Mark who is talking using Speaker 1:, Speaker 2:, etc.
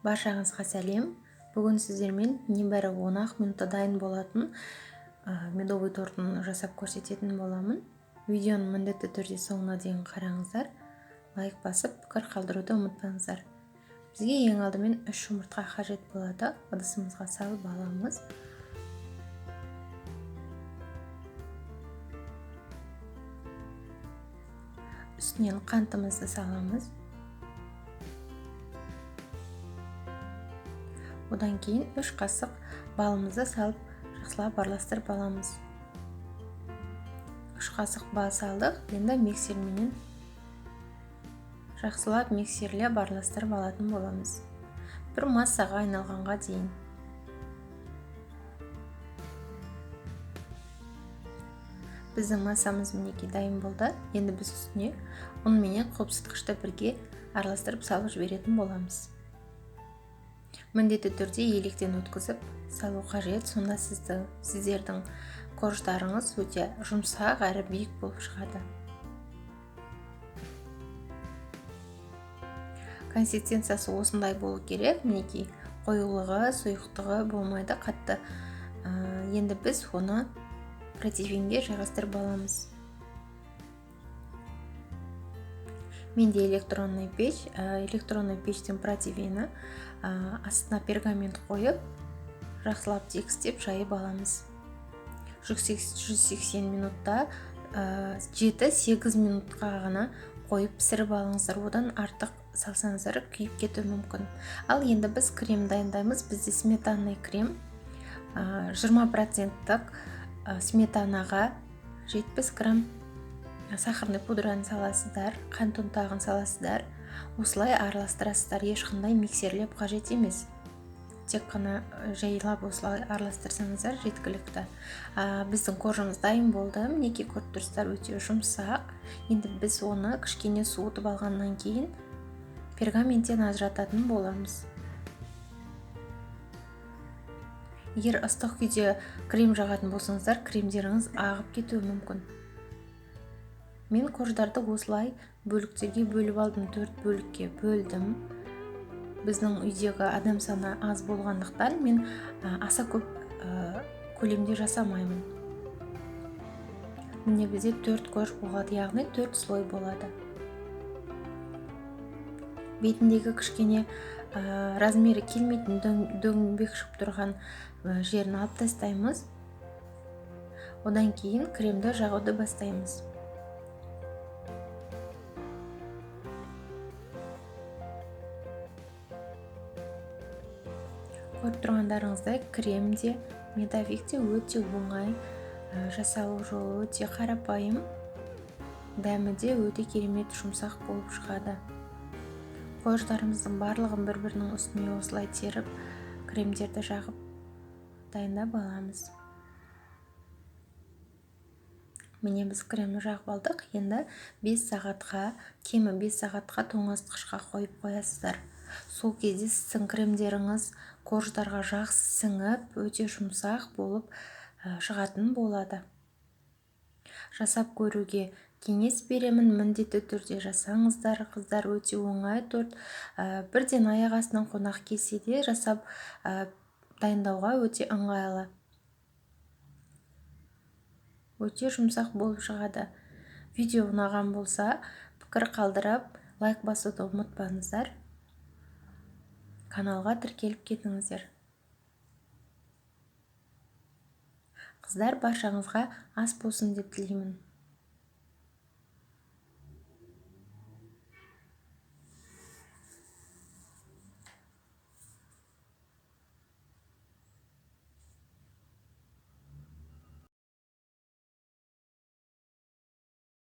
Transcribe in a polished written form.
Speaker 1: Баршаңызға сәлем. Бүгін сіздермен небәрі 10 минутта дайын болатын медовый тортын жасап көрсететін боламын. Видеоны міндетті түрде соңына дейін қараңыздар. Лайк басып, пікір қалдыруды ұмытпаңыздар. Бізге ең алдымен 3 жұмыртқа қажет болады. Ыдысымызға салып аламыз. Үстінен қантымызды саламыз. Одан кейін 3 қасық балымызды салып, жақсылап араластырып аламыз. 3 қасық бал салдық. Енді миксерменен жақсылап миксерлеп араластырып алатын боламыз. Бір массаға айналғанға дейін. Біздің массамыз мінекей дайын болды. Енді біз үстіне ұн менен қопсытқышты бірге араластырып салып жіберетін боламыз. Міндетті түрде електен өткізіп салу қажет. Сонда сіздердің корждарыңыз өте жұмсақ әрі биік болып шығады. Консистенциясы осындай болу керек. Мінекей қоюлығы, сұйықтығы болмайды қатты. Енді біз оны противенге жайғастырып аламыз. Менде электронный пеш, электронный пештің противені, астына пергамент қойып, жақсылап тегістеп жайып аламыз. 180 минутта, 7-8 минутқа ғана қойып пісіріп алыңыздар. Одан артық салсаңыздар күйіп кетуі мүмкін. Ал енді біз крем дайындаймыз. Бізде сметанный крем, 20% сметанаға 70 грамм сахарный пудраны саласыздар, қант ұнтағын саласыздар. Осылай араластырасыздар, ешқандай миксерлеп қажет емес. Тек қана жайлап осылай араластырсаңыздар жеткілікті. Біздің коржымыз дайын болды. Мінекей көріп тұрсыздар, өте жұмсақ. Енді біз оны кішкене суытып алғаннан кейін пергаменттен ажырататын боламыз. Егер ыстық күйде крем жағатын болсаңыздар, кремдеріңіз ағып кетуі мүмкін. Мен корждарды осылай бөліктерге бөліп алдым, 4 бөлікке бөлдім. Біздің үйдегі адам саны аз болғандықтан мен аса көп көлемде жасамаймын. Міне бізде 4 корж болады, яғни 4 слой болады. Бетіндегі кішкене размері келмейтін дөңбек шығып тұрған жерін алып тастаймыз. Одан кейін кремді жағуды бастаймыз. Көріп тұрғандарыңыздай крем де, медовик те өте оңай, жасалу жолы өте қарапайым, дәмі де өте керемет жұмсақ болып шығады. Корждарымыздың барлығын бір-бірінің үстіне осылай теріп, кремдерді жағып дайындап аламыз. Міне біз кремді жағып алдық. Енді 5 сағатқа, кемі 5 сағатқа тоңазытқышқа қойып қоясыздар. Сол кезде сіздің кремдеріңіз корждарға жақсы сіңіп, өте жұмсақ болып шығатын болады. Жасап көруге кеңес беремін, міндетті түрде жасаңыздар, қыздар, өте оңай торт. Бірден аяқ астынан қонақ келсе де жасап дайындауға өте ыңғайлы. Өте жұмсақ болып шығады. Видео ұнаған болса, пікір қалдырып, лайк басуды ұмытпаңыздар. Каналға тіркеліп кетіңіздер. Қыздар, баршаңызға ас болсын деп тілеймін.